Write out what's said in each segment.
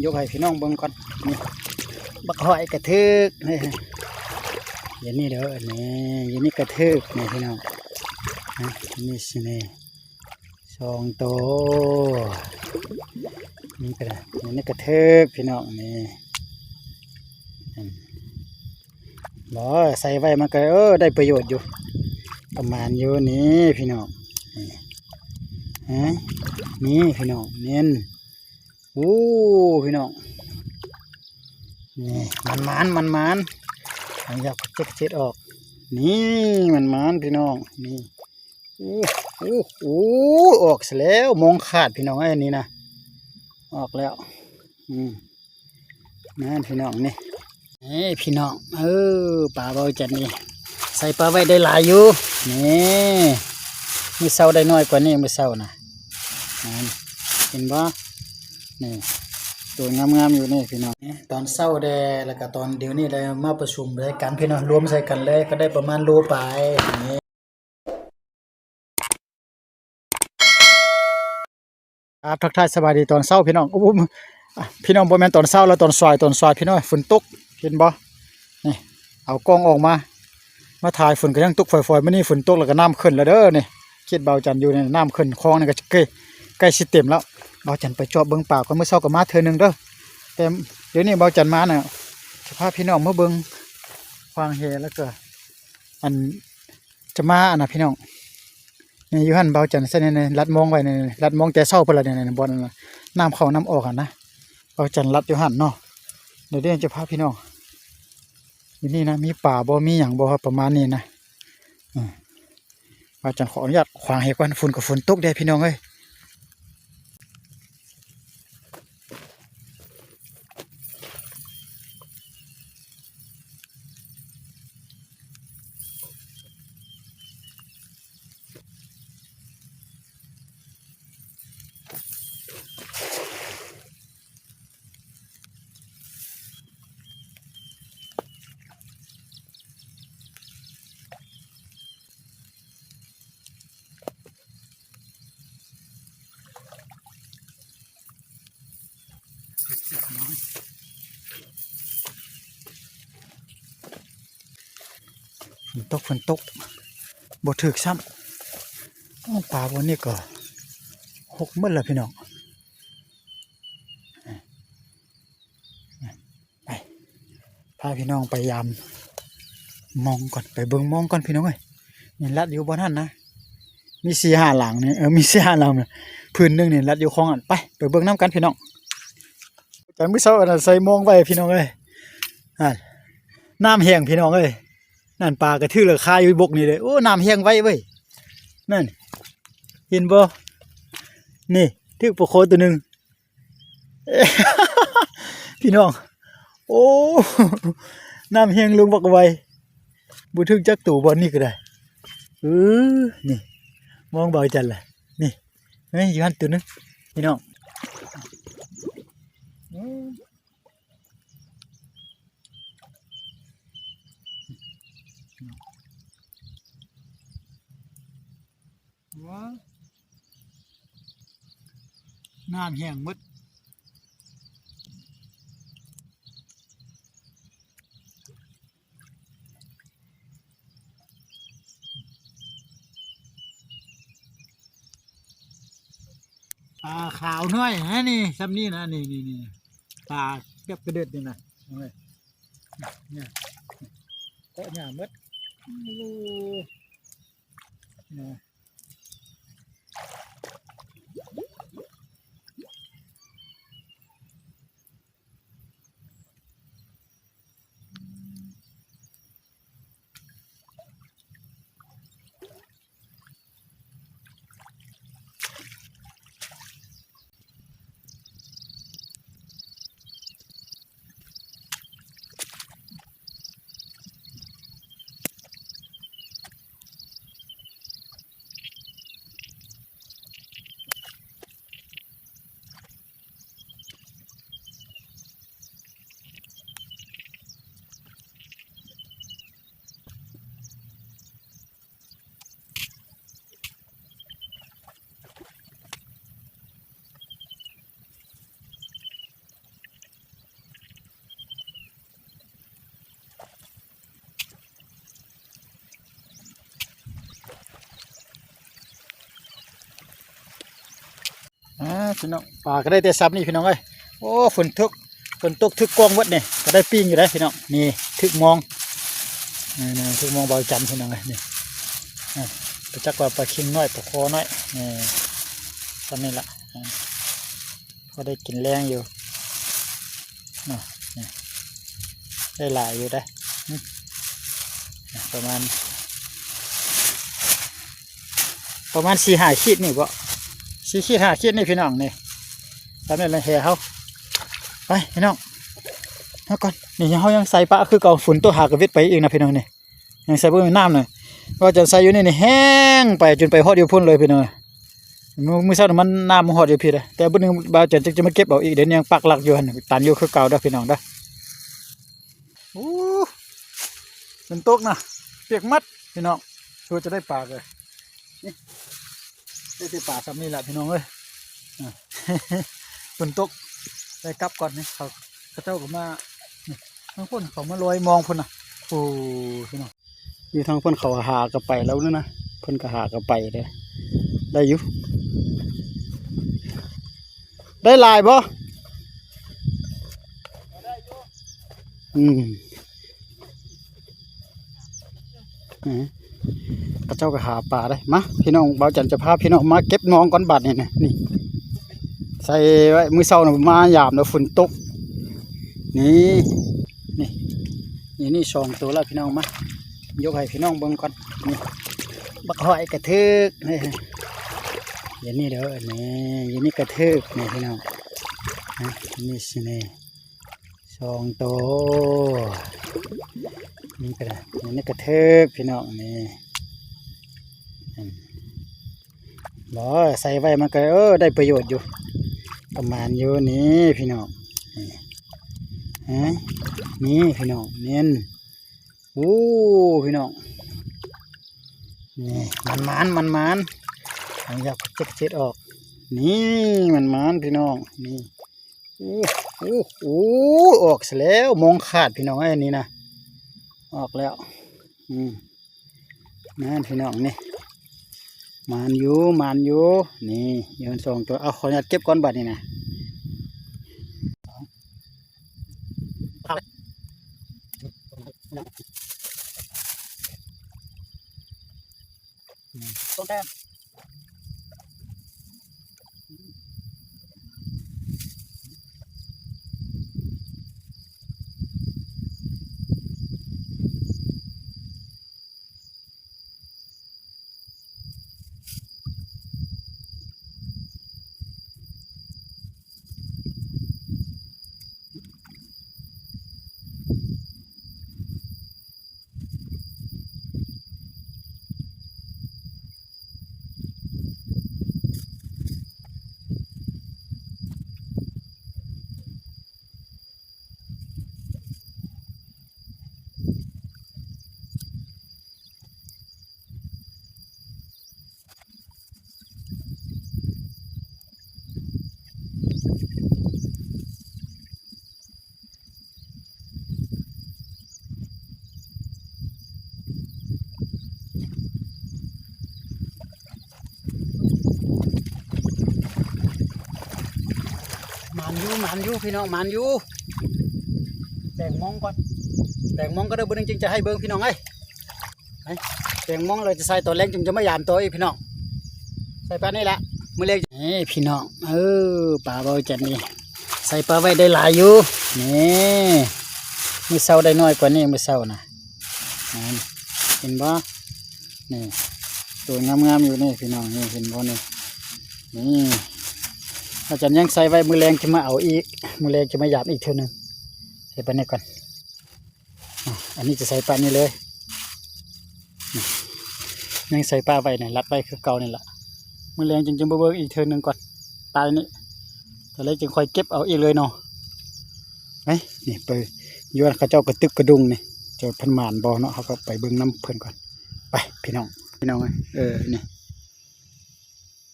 ຍົກໃຫ້ພີ່ນ້ອງເບິ່ງກ່ອນ. ນີ້ ບັກຫອຍກະຖືກ ນີ້ ຢູ່ນີ້ເດີ ນີ້ ຢູ່ນີ້ກະຖືກ ນີ້ພີ່ນ້ອງ ນີ້ ນີ້ ສອງໂຕ ນີ້ກະໄດ້ ນີ້ກະຖືກພີ່ນ້ອງ ນີ້ ບໍ່ ໃສ່ໄວ້ມັນກະ ເອີ ໄດ້ປະໂຫຍດຢູ່ ປະມານຢູ່ ນີ້ພີ່ນ້ອງ ນີ້ ນີ້ພີ່ນ້ອງ ນີ້ ໂອ້ ພີ່ນ້ອງ ນີ້ ມັນໝານ ມັນໝານ ເອົາຢາກເຈັກເຈັດອອກ ນີ້ ມັນໝານພີ່ນ້ອງ ນີ້ ໂອ້ ໂອ້ ໂອ້ ອອກຊະແລ້ວ ມອງຂາດພີ່ນ້ອງເອີຍ ອັນນີ້ນະ ອອກແລ້ວ ອືມ ນັ້ນພີ່ນ້ອງ ນີ້ ນີ້ພີ່ນ້ອງ ເອີ ປາເບົາຈັນນີ້ ໃສ່ປາໄວ້ໄດ້ຫຼາຍຢູ່ ນີ້ ມື້ເຊົ້າໄດ້ໜ້ອຍກວ່ານີ້ ມື້ເຊົ້ານະ ນັ້ນ ເຫັນບໍ່ ນີ້ ໂຕງາມໆຢູ່ນີ້ພີ່ນ້ອງ ນີ້ ຕອນເຊົ້າແດ່ ແລ້ວກະຕອນດຽວນີ້ໄດ້ມາປະຊຸມໃສ່ກັນພີ່ນ້ອງ ລວມໃສ່ກັນເລີຍ ກະໄດ້ປະມານໂລປາຍ ນີ້. ອ່າ ທັກທາຍສະບາຍດີຕອນເຊົ້າພີ່ນ້ອງ ໂອ້ ພີ່ນ້ອງ ບໍ່ແມ່ນຕອນເຊົ້າແລ້ວ ຕອນສາຍ ຕອນສາຍພີ່ນ້ອງ ຝົນຕົກ ເຫັນບໍ່ ນີ້ ເອົາກ້ອງອອກມາ ມາຖ່າຍ ຝົນກະຍັງຕົກຝອຍໆ ມື້ນີ້ຝົນຕົກແລ້ວກະນ້ຳຂຶ້ນແລ້ວເດີ ນີ້ ເຂດເບົາຈັນຢູ່ນີ້ ນ້ຳຂຶ້ນ ຄອງນີ້ກະໃກ້ ໃກ້ຊິເຕັມແລ້ວ ເບົາຈັນໄປຈອບເບິ່ງປາກ່ອນ ມື້ເຊົ້າກະມາເທື່ອໜຶ່ງເດີ ແຕ່ດຽວນີ້ເບົາຈັນມານະ ຈະພາພີ່ນ້ອງມາເບິ່ງຂວາງແຫ ແລ້ວກະ ອັນ ຈະມາອັນນະພີ່ນ້ອງ ນີ້ ຢູ່ຫັ້ນ ເບົາຈັນໃສ່ນີ້ ລັດມອງໄວ້ນີ້ ລັດມອງແຕ່ເຊົ້າພຸ້ນລະນີ້ ບ່ອນນັ້ນນະ ນ້ຳເຂົ້ານ້ຳອອກຫັ້ນນະ ເບົາຈັນລັດຢູ່ຫັ້ນເນາະ ດຽວນີ້ຈະພາພີ່ນ້ອງ ຢູ່ນີ້ນະ ມີປາບໍ່ ມີຫຍັງບໍ່ ປະມານນີ້ນະ ອືມ ເບົາຈັນຂໍອະນຸຍາດຂວາງແຫກ່ອນ ຝົນກະຝົນຕົກແດ່ພີ່ນ້ອງເອີຍ. ຝົນຕົກ ຝົນຕົກ ບໍ່ຖືກຊ້ຳ ໂອ້ ປາບ່ອນນີ້ກະຫົກໝົດລະພີ່ນ້ອງ ໄປ ພາພີ່ນ້ອງໄປຢາມມອງກ່ອນ ໄປເບິ່ງມອງກ່ອນພີ່ນ້ອງເອີຍ ນີ້ລັດຢູ່ບ່ອນຫັ້ນນະ ມີສີ່ຫ້າຫຼັງນີ້ ເອີ ມີສີ່ຫ້າຫຼັງນະ ພື້ນໜຶ່ງນີ້ລັດຢູ່ຂອງຫັ້ນ ໄປ ໄປເບິ່ງນຳກັນພີ່ນ້ອງ ແຕ່ມື້ເຊົ້າອັນນັ້ນໃສ່ມອງໄວ້ພີ່ນ້ອງເອີຍ ນັ້ນ ນ້ຳແຫ້ງພີ່ນ້ອງເອີຍ ນັ້ນປາກະຖືກລະຄາຢູ່ບົກນີ້ເດ້ ໂອ້ ນ້ຳແຫ້ງໄວເວີຍ ນັ້ນ ເຫັນບໍ່ ນີ້ ຖືກປາຄໍໂຕໜຶ່ງ ພີ່ນ້ອງ ໂອ້ ນ້ຳແຫ້ງລົງບັກໄວ ບໍ່ຖືກຈັກໂຕບ່ອນນີ້ກະໄດ້ ເອີ ນີ້ ມອງເບົາຈັນລະ ນີ້ ນີ້ ຢູ່ຫັ້ນໂຕໜຶ່ງ ພີ່ນ້ອງ ໂອ້ ວ້າ ນ້ຳແຫ້ງໝົດ ປາຂາວນ້ອຍຫັ້ນນີ້ ຊ່ຳນີ້ນະ ນີ້ ນີ້ ນີ້ ປາແບບກະເດີດນີ້ນະ ເອີ ເກາະຫຍ້າໝົດ ໂອ້ ເອີ. ໂ ພີ່ນ້ອງ ປາກໍໄດ້ແຕ່ຊ່ຳນີ້ພີ່ນ້ອງເອີຍ. ໂອ້ ຝົນຕົກ ຝົນຕົກຖືກກ້ອງໝົດນີ້ ກໍໄດ້ປີ້ງຢູ່ເດ້ພີ່ນ້ອງ. ນີ້ຖືກມອງ ນີ້ໆ ຖືກມອງເບົາຈັນພີ່ນ້ອງເອີຍ. ນີ້ ອ່າ ບໍ່ຈັກວ່າປາຄິງນ້ອຍ ປາຄໍນ້ອຍ ນີ້ ຊ່ຳນີ້ລະ ອ່າ ພໍໄດ້ກິນແລງຢູ່ເນາະ. ນີ້ ໄດ້ຫຼາຍຢູ່ເດ້ ອືມ ປະມານ ປະມານສີ່ຫ້າຂີດນີ້ບໍ ສີ່ຂີດຫ້າຂີດນີ້ພີ່ນ້ອງ. ນີ້ ຕາມນີ້ແຫຼະແຫ່ເຮົາ ໄປພີ່ນ້ອງ ເຮົາກ່ອນ. ນີ້ເຮົາຍັງໃສ່ປາຄືເກົ່າ ຝົນຕົກຫາກະວິດໄປອີກນະພີ່ນ້ອງ. ນີ້ ຍັງໃສ່ບໍ່ມີນ້ຳນະ ວ່າຈະໃສ່ຢູ່ນີ້ ນີ້ແຫ້ງໄປຈົນໄປຮອດຢູ່ພຸ້ນເລີຍພີ່ນ້ອງ. ມື້ ມື້ເຊົ້ານີ້ມັນ ນ້ຳມັນຮອດຢູ່ພີ້ເດ້ ແຕ່ບຶດໜຶ່ງບ່າວຈັນຈັກຈະມາເກັບເອົາອີກເດ້. ຍັງປັກຫຼັກຢູ່ຫັ້ນ ຕັນຢູ່ຄືເກົ່າເດີ້ພີ່ນ້ອງເດີ້. ໂອ້ ຝົນຕົກນະ ປຽກໝົດພີ່ນ້ອງ. ຊົ່ວຈະໄດ້ປາເລີຍ ນີ້ ໄດ້ແຕ່ປາຊ່ຳນີ້ລະພີ່ນ້ອງເອີຍ. ອ່າ ຝົນຕົກ ໄດ້ກັບກ່ອນນີ້. ເຂົາ ເຂົາເຈົ້າກໍມາ ນີ້ ທາງພຸ້ນເຂົາມາລອຍມອງພຸ້ນນະ. ໂອ້ ພີ່ນ້ອງ ຢູ່ທາງເພິ່ນເຂົາຫາກະໄປແລ້ວນະ ເພິ່ນກະຫາກະໄປເດ້ ໄດ້ຢູ່. ໄດ້ຫຼາຍບໍ່? ອືມ ເອີ ເຂົາເຈົ້າກະຫາປາໄດ້. ມາພີ່ນ້ອງ ບ່າວຈັນຈະພາພີ່ນ້ອງມາເກັບມອງກ່ອນບາດນີ້ນະ. ນີ້ ໃສ່ໄວ້ ມື້ເຊົ້ານະມາຍາມແລ້ວຝົນຕົກ. ນີ້ ນີ້ ນີ້ ນີ້ສອງໂຕລະພີ່ນ້ອງ. ມາ ຍົກໃຫ້ພີ່ນ້ອງເບິ່ງກ່ອນ. ນີ້ ບັກຫອຍກະຖືກ ນີ້ ຢູ່ນີ້ເດີ ນີ້ ຢູ່ນີ້ກະຖືກ ນີ້ພີ່ນ້ອງ ນີ້ ນີ້ຊິ ນີ້ສອງໂຕ ນີ້ກະໄດ້ ນີ້ກະຖືກພີ່ນ້ອງ. ນີ້ ອືມ ບໍ່ ໃສ່ໄວ້ມັນກະ ເອີ ໄດ້ປະໂຫຍດຢູ່ ປະມານຢູ່. ນີ້ພີ່ນ້ອງ ນີ້ ຮະ ນີ້ພີ່ນ້ອງ ແມ່ນ ໂອ້ ພີ່ນ້ອງ ນີ້ ມັນໝານ ມັນໝານ ເອົາຢາກເຈັດເຈັດອອກ. ນີ້ ມັນໝານພີ່ນ້ອງ ນີ້ ໂອ້ ໂອ້ ໂອ້ ອອກຊະແລ້ວ ມອງຂາດພີ່ນ້ອງເອີຍ. ນີ້ນະ ອອກແລ້ວ ອືມ ນັ້ນພີ່ນ້ອງ ນີ້ ໝານຢູ່ ໝານຢູ່. ນີ້ ຢູ່ສອງໂຕ ເອົາ ຂໍອະນຸຍາດເກັບກ່ອນບາດນີ້ນະ. ໝານຢູ່ ໝານຢູ່ ພີ່ນ້ອງ ໝານຢູ່. ແບ່ງມອງກ່ອນ ແບ່ງມອງກ່ອນເດີ ບຶດໜຶ່ງຈຶ່ງຈະໃຫ້ເບິ່ງພີ່ນ້ອງເອີຍ. ແບ່ງມອງແລ້ວຈະໃສ່ ຕອນແລງຈຶ່ງຈະມາຢາມຕໍ່ອີກພີ່ນ້ອງ. ໃສ່ປານນີ້ລະ ມື້ແລງ ນີ້ພີ່ນ້ອງ ເອີ ປາເບົາຈັນນີ້ ໃສ່ປາໄວ້ໄດ້ຫຼາຍຢູ່. ນີ້ ມື້ເຊົ້າໄດ້ນ້ອຍກວ່ານີ້ ມື້ເຊົ້ານະ ນັ້ນ ເຫັນບໍ່? ນີ້ ໂຕງາມໆຢູ່ນີ້ພີ່ນ້ອງ ນີ້ ເຫັນບໍ່ນີ້? ນີ້ ອາຈານຍັງໃສ່ໄວ້ ມື້ແລງຈະມາເອົາອີກ ມື້ແລງຈະມາຢາມອີກເທື່ອໜຶ່ງ. ໃສ່ປານນີ້ກ່ອນ. ອ່ະ ອັນນີ້ຈະໃສ່ປານີ້ເລີຍ ຍັງໃສ່ປາໄວ້ນີ້ ລັດໄວ້ຄືເກົ່ານີ້ລະ. ມື້ແລງຈຶ່ງຈະມາເບິ່ງອີກເທື່ອໜຶ່ງກ່ອນ ປານີ້ ຕອນແລງຈຶ່ງຄ່ອຍເກັບເອົາອີກເລີຍເນາະ. ໄປ ນີ້ໄປ ຢູ່ເຂົາເຈົ້າກະຕຶກກະດຸງນີ້ ເຈົ້າເພິ່ນໝານບໍ່ເນາະ ເຮົາກະໄປເບິ່ງນຳເພິ່ນກ່ອນ. ໄປພີ່ນ້ອງ ພີ່ນ້ອງເອີຍ ເອີ ນີ້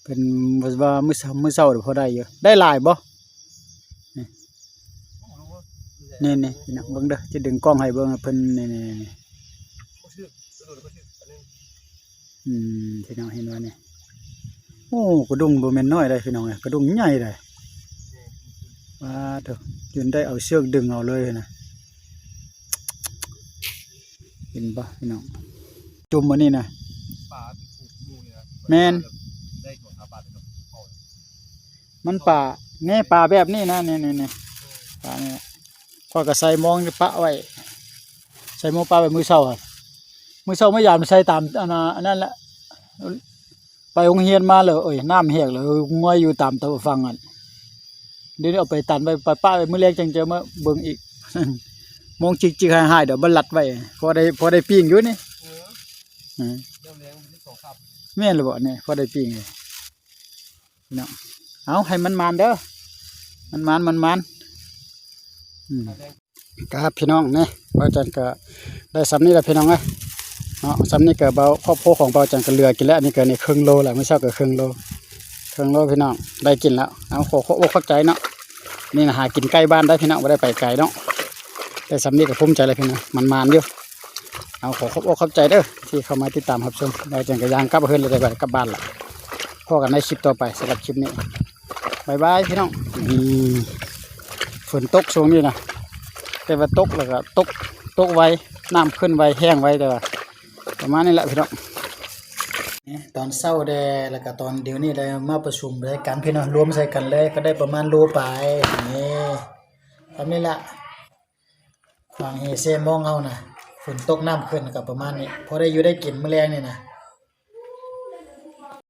ເພິ່ນວ່າມື້ເຊົ້າ ມື້ເຊົ້າພໍໄດ້ຢູ່ ໄດ້ຫຼາຍບໍ່? ນີ້ ນີ້ ນີ້ ພີ່ນ້ອງເບິ່ງເດີ ຈະດຶງກ້ອງໃຫ້ເບິ່ງ ເພິ່ນ ນີ້ ນີ້ ນີ້ ອືມ ພີ່ນ້ອງເຫັນບໍ່ນີ້? ໂອ້ ກະດົງບໍ່ແມ່ນນ້ອຍໃດພີ່ນ້ອງເອີຍ ກະດົງໃຫຍ່ໃດ. ປາດໂທ້ ຈົນໄດ້ເອົາເຊືອກດຶງເອົາເລີຍນະ. ເຫັນບໍ່ພີ່ນ້ອງ ຈຸ່ມອັນນີ້ນະ. ປາເປັນຄູ່ໝູ່ເລີຍນະ. ແມ່ນ ໄດ້ສອງສາມບາດເລີຍເນາະ. ມັນປາ ແນ່ ປາແບບນີ້ນະ ນີ້ໆໆ ປານີ້. ຂ້ອຍກະໃສ່ມອງປະໄວ້ ໃສ່ມອງປະໄວ້ມື້ເຊົ້າຫັ້ນ. ມື້ເຊົ້າມາຢາມໃສ່ຕາມ ອັນ ອັນນັ້ນແຫຼະ ໄປໂຮງຮຽນມາແລ້ວ ໂອ້ຍ ນ້ຳແຫ້ງແລ້ວ ງວຍຢູ່ຕາມຕະຝັ່ງຫັ້ນ. ດຽວນີ້ເອົາໄປຕັນໄວ້ ໄປປະໄວ້ ມື້ແລງຈັ່ງຈະມາເບິ່ງອີກ. ມອງຈິກໆ ຫາຍໆ ດຽວມັນລັດໄວ້ ພໍໄດ້ ພໍໄດ້ປີ້ງຢູ່ນີ້. ເອີ ເອີ ແມ່ນລະບໍ່ນີ້ ພໍໄດ້ປີ້ງຢູ່. ພີ່ນ້ອງ ເອົາ ໃຫ້ມັນໝານເດີ ມັນໝານ ມັນໝານ. ອືມ ຄັບພີ່ນ້ອງ ນີ້ ບ່າວຈັນກະໄດ້ສ່ຳນີ້ລະພີ່ນ້ອງເອີຍເນາະ. ສ່ຳນີ້ກະເບົາ ຄອບຄົວຂອງບ່າວຈັນກະເຫຼືອກິນແລ້ວ. ອັນນີ້ກະນີ້ເຄິ່ງໂລລະ ມື້ເຊົ້າກະເຄິ່ງໂລ ເຄິ່ງໂລພີ່ນ້ອງ ໄດ້ກິນແລ້ວ. ເອົາ ຂໍຂອບອົກຂອບໃຈເນາະ. ນີ້ນະ ຫາກິນໃກ້ບ້ານໄດ້ພີ່ນ້ອງ ບໍ່ໄດ້ໄປໄກເນາະ. ໄດ້ສ່ຳນີ້ກະພູມໃຈແລ້ວພີ່ນ້ອງ ມັນໝານຢູ່. ເອົາ ຂໍຂອບອົກຂອບໃຈເດີ ທີ່ເຂົ້າມາຕິດຕາມຮັບຊົມ. ແລ້ວຈັ່ງກະຍ່າງກັບເຮືອນ ແລ້ວກະກັບບ້ານລະ. ພໍ້ກັນໃນຄລິບຕໍ່ໄປ ສຳລັບຄລິບນີ້ ບາຍບາຍພີ່ນ້ອງ. ອືມ ຝົນຕົກຊ່ວງນີ້ນະ ແຕ່ວ່າຕົກແລ້ວກະຕົກ ຕົກໄວ ນ້ຳຂຶ້ນໄວ ແຫ້ງໄວ ແຕ່ວ່າປະມານນີ້ແຫຼະພີ່ນ້ອງ. ນີ້ຕອນເຊົ້າແດ່ ແລ້ວກະຕອນດຽວນີ້ໄດ້ມາປະຊຸມໃສ່ກັນພີ່ນ້ອງ ລວມໃສ່ກັນເລີຍ ກະໄດ້ປະມານໂລປາຍ. ນີ້ ປະມານນີ້ແຫຼະ ຂວາງເຮເຊມອງເຮົານະ ຝົນຕົກນ້ຳຂຶ້ນກະປະມານນີ້ ພໍໄດ້ຢູ່ໄດ້ກິນມື້ແລງນີ້ນະ.